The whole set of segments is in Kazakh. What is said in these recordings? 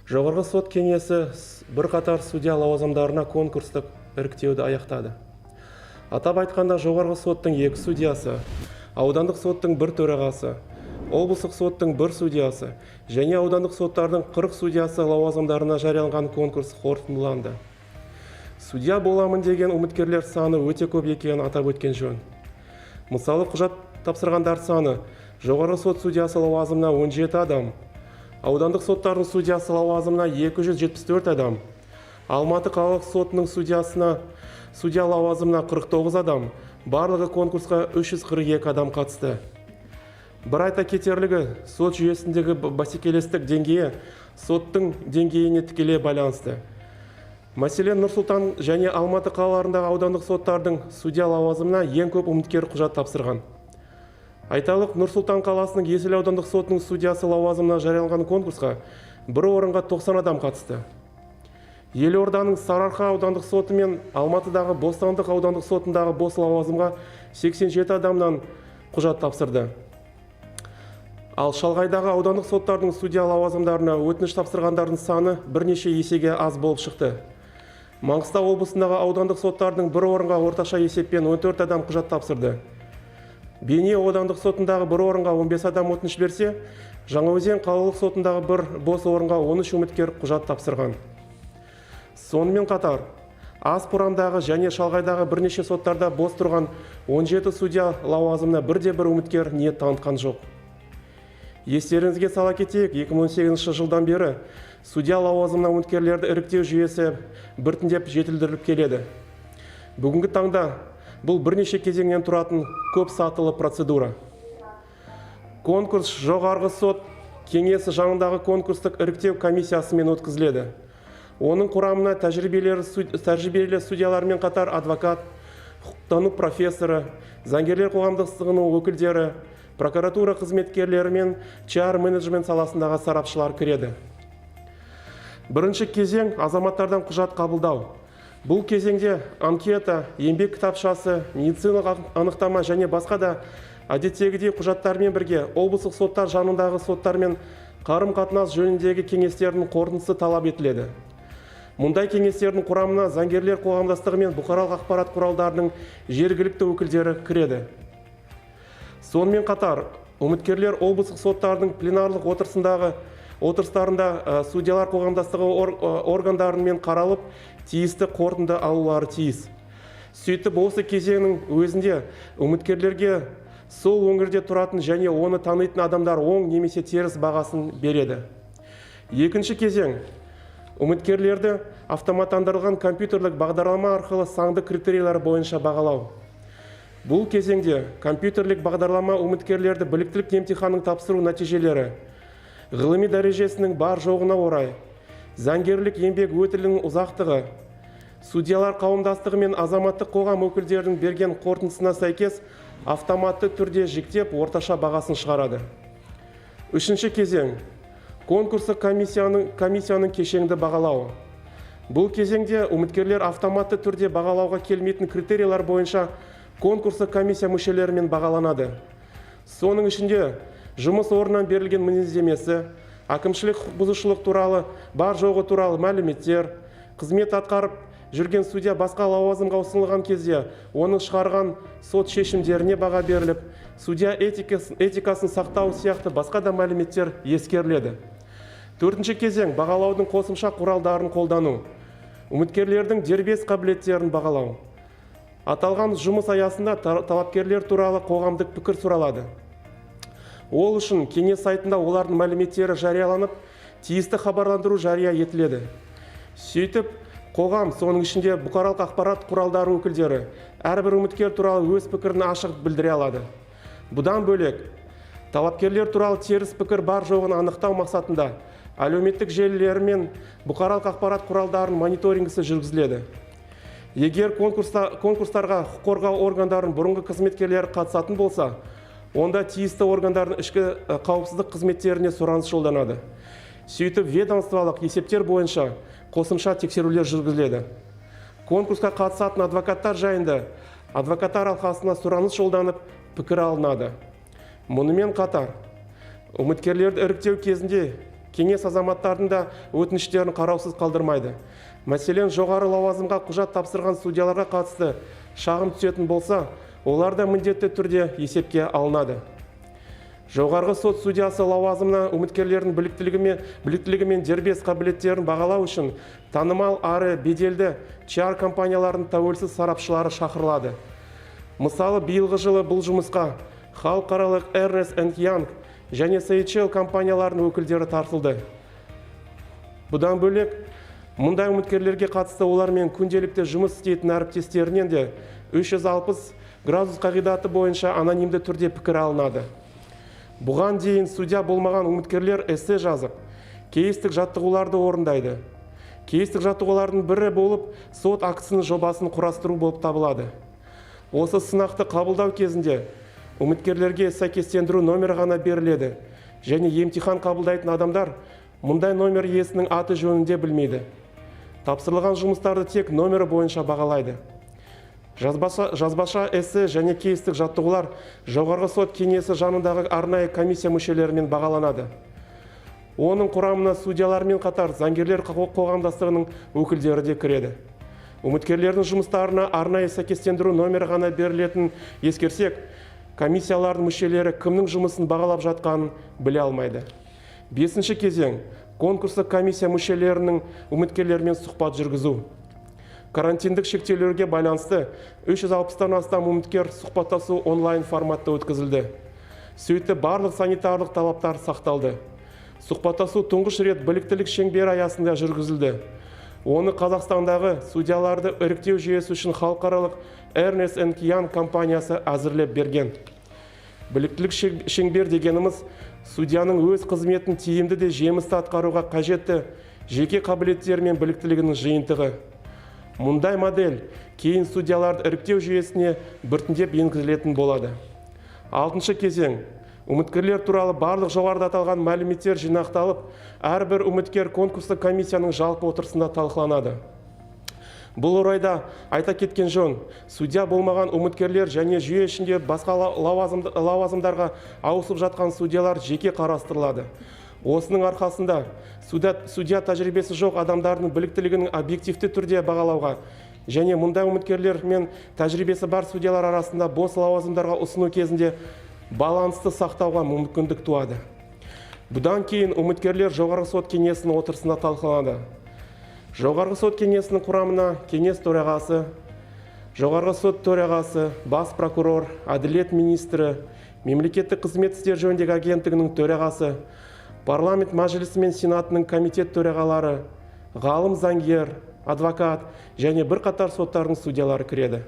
Жоғарғы сот кеңесі бірқатар судья лауазымдарына конкурстық іріктеуді аяқтады. Атап айтқанда, Жоғарғы соттың екі судьясы, аудандық соттың бір төрағасы, облыстық соттың бір судьясы және аудандық соттардың 40 судьясы лауазымдарына жарияланған конкурс қорытындыланды. Судья боламын деген үміткерлер саны өте көп екенін атап өткен жөн. Мысалы, құжат тапсырғандар саны Жоғарғы сот судьясы лауазымына 17 адам, аудандық соттардың судьясы лауазымына 274 адам, Алматы қалалық сотының судьясына судья лауазымына 49 адам, барлығы конкурсқа 342 адам қатысты. Бір айта кетерлігі, сот жүйесіндегі бәсекелестік деңгейі соттың деңгейіне тікелей байланысты. Мәселен, Нұр-Сұлтан және Алматы қалаларындағы аудандық соттардың судья лауазымына ең көп үміткер құжат тапсырған. Айталық, Нұр-Сұлтан қаласының Есіл аудандық сотының судьясы лауазымына жарияланған конкурсқа бір орынға 90 адам қатысты. Елорданың Сарыарқа аудандық соты мен Алматыдағы Бостандық аудандық сотындағы бос лауазымға 87 адамнан құжат тапсырды. Ал шалғайдағы аудандық соттардың судья лауазымдарына өтініш тапсырғандардың саны бірнеше есеге аз болып шықты. Маңғыстау облысындағы аудандық соттардың бір орынға орташа есеппен 14 адам құжат тапсырды. Бейнеу аудандық сотындағы бір орынға 15 адам өтініш берсе, Жаңаөзен қалалық сотындағы бір бос орынға 13 үміткер құжат тапсырған. Сонымен қатар, аз құрамдағы және шалғайдағы бірнеше соттарда бос тұрған 17 судья лауазымына бірде бір үміткер ниет танытқан жоқ. Естеріңізге сала кетейік, 2018 жылдан бері судья лауазымына үміткерлерді іріктеу жүйесі біртіндеп жетілдіріліп келеді. Бүгінгі таңда бұл бірнеше кезеңнен тұратын көп сатылы процедура. Конкурс Жоғарғы сот кеңесі жанындағы конкурстық іріктеу комиссиясымен өткізіледі. Оның құрамына тәжірибелі судьялармен қатар адвокат, құқықтану профессоры, заңгерлер қоғамдастығының өкілдері, прокуратура қызметкерлері мен HR менеджмент саласындағы сарапшылар кіреді. Бірінші кезең – азаматтардан құжат қабылдау. Бұл кезеңде анкета, еңбек кітапшасы, медициналық анықтама және басқа да әдеттегідей құжаттармен бірге облыстық соттар жанындағы соттармен қарым-қатынас жөніндегі кеңестердің қорытындысы талап етіледі. Мұндай кеңестердің құрамына заңгерлер қоғамдастығы мен бұқаралық ақпарат құралдарының жергілікті өкілдері кіреді. Сонымен қатар, үміткерлер облыстық соттардың пленарлық отырыстарында судьялар қоғамдастығы органдарымен қаралып, тиісті қорытынды алулары тиіс. Сөйтіп, осы кезеңнің өзінде үміткерлерге сол өңірде тұратын және оны танитын адамдар оң немесе теріс бағасын береді. Екінші кезең – үміткерлерді автоматтандырылған компьютерлік бағдарлама арқылы санды критерийлер бойынша бағалау. Бұл кезеңде компьютерлік бағдарлама үміткерлерді біліктілік емтиханын тапсыру нәтижелері, ғылыми дәрежесінің бар жоғына орай, заңгерлік еңбек өтілінің ұзақтығы, судьялар қауымдастығы мен азаматтық қоғам өкілдерінің берген қорытындысына сәйкес автоматты түрде жіктеп, орташа бағасын шығарады. Үшінші кезең – конкурстық комиссияның кешенді бағалауы. Бұл кезеңде үміткерлер автоматты түрде бағалауға келмейтін критерийлер бойынша конкурстық комиссия мүшелерімен бағаланады. Соның ішінде жұмыс орнынан берілген мінездемесі, әкімшілік құқық бұзушылық туралы бар жоғы туралы мәліметтер, қызмет атқарып жүрген судья басқа лауазымға ұсынылған кезде оның шығарған сот шешімдеріне баға беріліп, судья этикасын сақтау сияқты басқа да мәліметтер ескеріледі. Төртінші кезең – бағалаудың қосымша құралдарын қолдану, үміткерлердің дербес қабілеттерін бағалау. Аталған жұмыс аясында талапкерлер туралы қоғамдық пікір сұралады. Ол үшін кеңес сайтында олардың мәліметтері жарияланып, тиісті хабарландыру жария етіледі. Сөйтіп, қоғам, соның ішінде бұқаралық ақпарат құралдары өкілдері әрбір үміткер туралы өз пікірін ашық білдіре алады. Бұдан бөлек, талапкерлер туралы теріс пікір бар жоғын анықтау мақсатында әлеуметтік желілері мен бұқаралық ақпарат құралдарының мониторингісі жүргізіледі. Егер конкурстарға құқық қорғау органдарының бұрынғы қызметкерлері қатысатын болса, онда тиісті органдардың ішкі қауіпсіздік қызметтеріне сұраныс жолданады. Сөйтіп, ведомстволық есептер бойынша қосымша тексерулер жүргізіледі. Конкурсқа қатысатын адвокаттар жайында адвокаттар алқасына сұраныс жолданып, пікір алынады. Мұнымен қатар, үміткерлерді іріктеу кезінде Кеңес азаматтардың да өтініштерін қараусыз қалдырмайды. Мәселен, жоғары лауазымға құжат тапсырған судьяларға қатысты шағым түсетін болса, олар да міндетті түрде есепке алынады. Жоғарғы сот судьясы лауазымына үміткерлердің біліктілігі мен дербес қабілеттерін бағалау үшін танымал әрі беделді PR компанияларының тәуелсіз сарапшылары шақырылады. Мысалы, биылғы жылы бұл жұмысқа халықаралық Ernst Young және SHL компанияларының өкілдері тартылды. Бұдан бөлек, мұндай үміткерлерге қатысты олармен күнделікті жұмыс істейтін әріптестерінен де 360 градус қағидаты бойынша анонимді түрде пікір алынады. Бұған дейін судья болмаған үміткерлер эссе жазып, кейстік жаттығуларды орындайды. Кейстік жаттығулардың бірі болып сот актісінің жобасын құрастыру болып табылады. Осы сынақты қабылдау кезінде үміткерлерге сәйкестендіру номері ғана беріледі және емтихан қабылдайтын адамдар мұндай номер иесінің аты жөнін де білмейді. Тапсырылған жұмыстарды тек номері бойынша бағалайды. Жазбаша эссе және кейстік жаттығулар Жоғарғы сот кеңесі жанындағы арнайы комиссия мүшелерімен бағаланады. Оның құрамына судьялармен қатар заңгерлер қоғамдастығының өкілдері де кіреді. Үміткерлердің жұмыстарына арнайы сәйкестендіру номері ғана берілетінін ескерсек, комиссиялардың мүшелері кімнің жұмысын бағалап жатқанын біле алмайды. Бесінші кезең конкурстық комиссия мүшелерінің үміткерлермен сұхбат жүргізу. Карантиндік шектеулерге байланысты 360-тан астам үміткер сұхбаттасу онлайн форматта өткізілді. Сөйтіп, барлық санитарлық талаптар сақталды. Сұхбаттасу тұңғыш рет біліктілік шеңбері аясында жүргізілді. Оны Қазақстандағы судьяларды іріктеу жүйесі үшін халықаралық Ernst Young компаниясы әзірлеп берген. Біліктілік шеңбер дегеніміз судьяның өз қызметін тиімді де жемісті атқаруға қажетті жеке қабілеттері мен біліктілігінің жиынтығы. Мұндай модель кейін судьяларды іріктеу жүйесіне біртіндеп енгізілетін болады. Алтыншы кезең. Үміткерлер туралы барлық жоғарыда аталған мәліметтер жинақталып, әрбір үміткер конкурстық комиссияның жалпы отырысында талқыланады. Бұл орайда айта кеткен жөн, судья болмаған үміткерлер және жүйе ішінде басқа лауазымдарға ауысып жатқан судьялар жеке қарастырылады. Осының арқасында судья тәжірибесі жоқ адамдардың біліктілігінің объективті түрде бағалауға және мұндай үміткерлер мен тәжірибесі бар судьялар арасында бос лауазымдарға ұсыну кезінде балансты сақтауға мүмкіндік туады. Бұдан кейін үміткерлер Жоғарғы сот кеңесінің отырысында талқыланады. Жоғарғы сот кеңесінің құрамына кеңес төрағасы, Жоғарғы сот төрағасы, бас прокурор, әділет министрі, мемлекеттік қызмет істері жөніндегі агенттігінің төрағасы, парламент мәжілісі мен сенатының комитет төрағалары, ғалым заңгер, адвокат және бірқатар соттардың судьялары кіреді.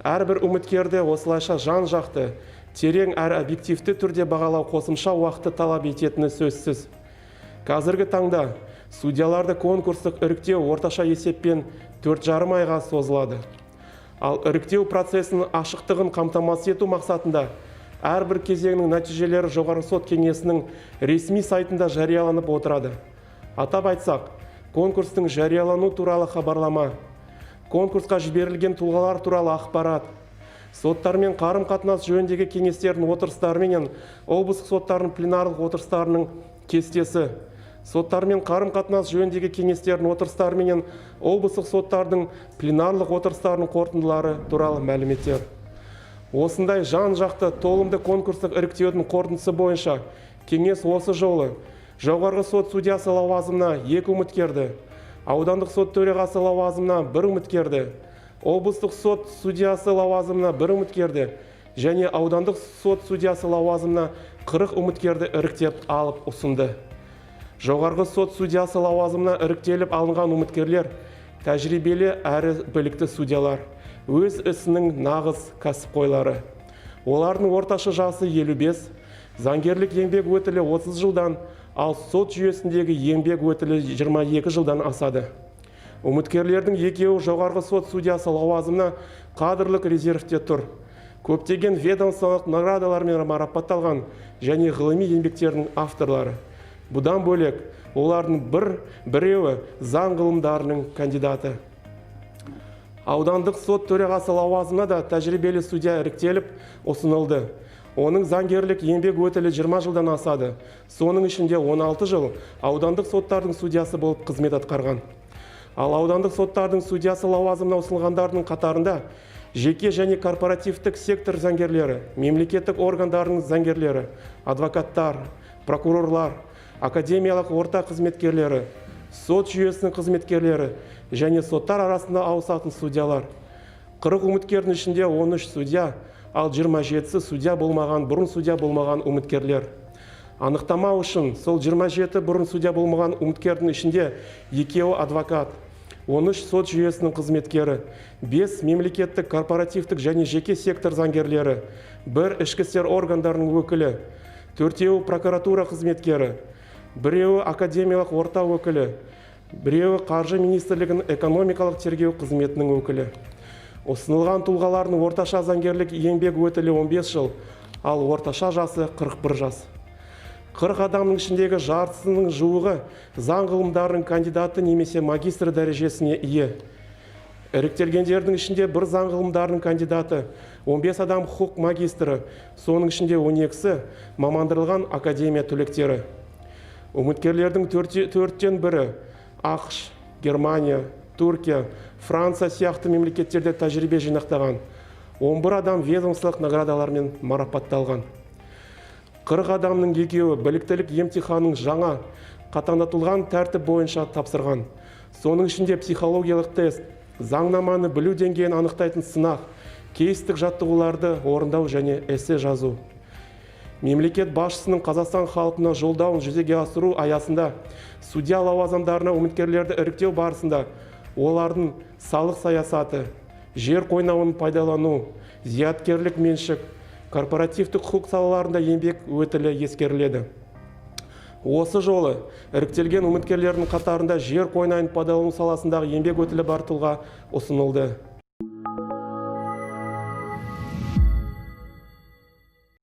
Әрбір үміткерді осылайша жан-жақты, терең әрі объективті түрде бағалау қосымша уақытты талап ететіні сөзсіз. Қазіргі таңда судьяларды конкурстық іріктеу орташа есеппен 4,5 айға созылады. Ал іріктеу процесінің ашықтығын қамтамасыз ету мақсатында әрбір кезеңнің нәтижелері Жоғарғы сот кеңесінің ресми сайтында жарияланып отырады. Атап айтсақ, конкурстың жариялану туралы хабарлама, конкурсқа жіберілген тұлғалар туралы ақпарат, соттармен қарым-қатынас жөніндегі кеңестердің отырыстары менен облыстық соттардың пленарлық отырыстарының кестесі, соттармен қарым-қатынас жөніндегі кеңестердің отырыстары менен облыстық соттардың пленарлық отырыстарының қорытындылары туралы мәліметтер. Осындай жан-жақты толымды конкурстық іріктеудің қорытындысы бойынша кеңес осы жолы Жоғарғы сот судьясы лауазымына 2 үміткерді, аудандық сот төрағасы лауазымына 1 үміткерді, облыстық сот судьясы лауазымына 1 үміткерді және аудандық сот судьясы лауазымына 40 үміткерді іріктеп алып ұсынды. Жоғарғы сот судьясы лауазымына іріктеліп алынған үміткерлер тәжірибелі әрі білікті судьялар, өз ісінің нағыз кәсіпқойлары. Олардың орташа жасы 55, заңгерлік еңбек өтілі 30 жылдан, ал сот жүйесіндегі еңбек өтілі 22 жылдан асады. Үміткерлердің екеуі Жоғарғы сот судьясы лауазымына кадрлық резервте тұр. Көптеген ведомстволық наградалармен марапатталған және ғылыми еңбектердің авторлары. Бұдан бөлек, олардың біреуі заң ғылымдарының кандидаты. Аудандық сот төрағасы лауазымына да тәжірибелі судья іріктеліп ұсынылды. Оның заңгерлік еңбек өтілі 20 жылдан асады. Соның ішінде 16 жыл аудандық соттардың судьясы болып қызмет атқарған. Ал аудандық соттардың судьясы лауазымына ұсынылғандардың қатарында жеке және корпоративтік сектор заңгерлері, мемлекеттік органдардың заңгерлері, адвокаттар, прокурорлар, академиялық орта қызметкерлері, сот жүйесінің қызметкерлері және соттар арасында ауысатын судьялар. 40 үміткердің ішінде 13 судья, ал 27-сі судья болмаған, бұрын судья болмаған үміткерлер. Анықтама үшін, сол 27 бұрын судья болмаған үміткердің ішінде екеуі адвокат, 13 сот жүйесінің қызметкері, 5 мемлекеттік, корпоративтік және жеке сектор заңгерлері, бір ішкі істер органдарының өкілі, төртеуі прокуратура қызметкері, біреуі академиялық орта өкілі, біреуі Қаржы министрлігінің экономикалық тергеу қызметінің өкілі. Ұсынылған тұлғалардың орташа заңгерлік еңбек өтілі 15 жыл, ал орташа жасы 41 жас. 40 адамның ішіндегі жартысының жуығы заң ғылымдарының кандидаты немесе магистрі дәрежесіне ие. Іріктелгендердің ішінде бір заң ғылымдарының кандидаты, 15 адам құқық магистрі, соның ішінде 12-сі мамандырылған академия түлектері. Үміткерлердің төрттен бірі АҚШ, Германия, Түркия, Франция сияқты мемлекеттерде тәжірибе жинақтаған. 11 адам ведомстволық наградалармен марапатталған. 40 адамның екеуі біліктілік емтиханын жаңа, қатаңдатылған тәртіп бойынша тапсырған. Соның ішінде психологиялық тест, заңнаманы білу деңгейін анықтайтын сынақ, кейстік жаттығуларды орындау және эссе жазу. Мемлекет басшысының Қазақстан халқына жолдауын жүзеге асыру аясында судья лауазымдарына үміткерлерді іріктеу барысында олардың салық саясаты, жер қойнауын пайдалану, зияткерлік меншік, корпоративтік құқық салаларында еңбек өтілі ескеріледі. Осы жолы іріктелген үміткерлердің қатарында жер қойнауын пайдалану саласындағы еңбек өтілі бар тұлға ұсынылды.